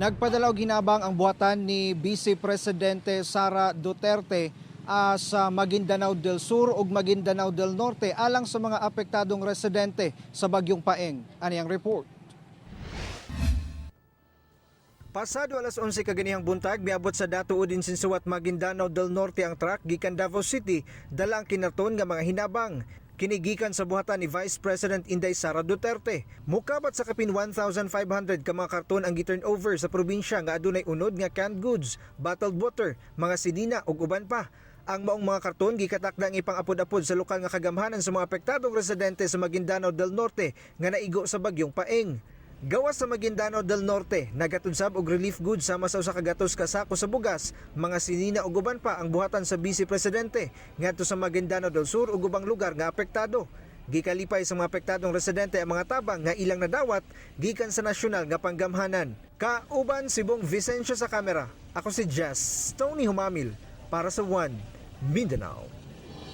Nagpadala og hinabang ang buhatan ni Vice Presidente Sara Duterte sa Maguindanao del Sur ug Maguindanao del Norte alang sa mga apektadong residente sa Bagyong Paeng. Ani ang report. Pasado alas 11 kaganihang buntag, miabot sa Datu Odin Sinsuat, Maguindanao del Norte ang truck gikan Davao City, dala ang kinarton nga mga hinabang. Kini gikan sa buhatan ni Vice President Inday Sara Duterte. Mukabat sa kapin 1,500 ka mga karton ang gi-turn over sa probinsya nga adunay unod nga canned goods, bottled water, mga sinina ug uban pa. Ang maong mga karton gikatakda ang ipang-apod-apod sa lokal nga kagamhanan sa mga apektadong residente sa Maguindanao del Norte nga naigo sa Bagyong Paeng. Gawas sa Maguindanao del Norte, naghatod sab og relief goods sama sa 100 ka sako sa bugas, mga sinina ug uban pa ang buhatan sa Vice Presidente ngadto sa Maguindanao del Sur ug ubang lugar nga apektado. Gikalipay sa mga apektadong residente ang mga tabang nga ilang nadawat gikan sa nasyonal nga panggamhanan. Kauban si Bong Vicencio sa kamera. Ako si Jess Tony Humamil para sa One Mindanao.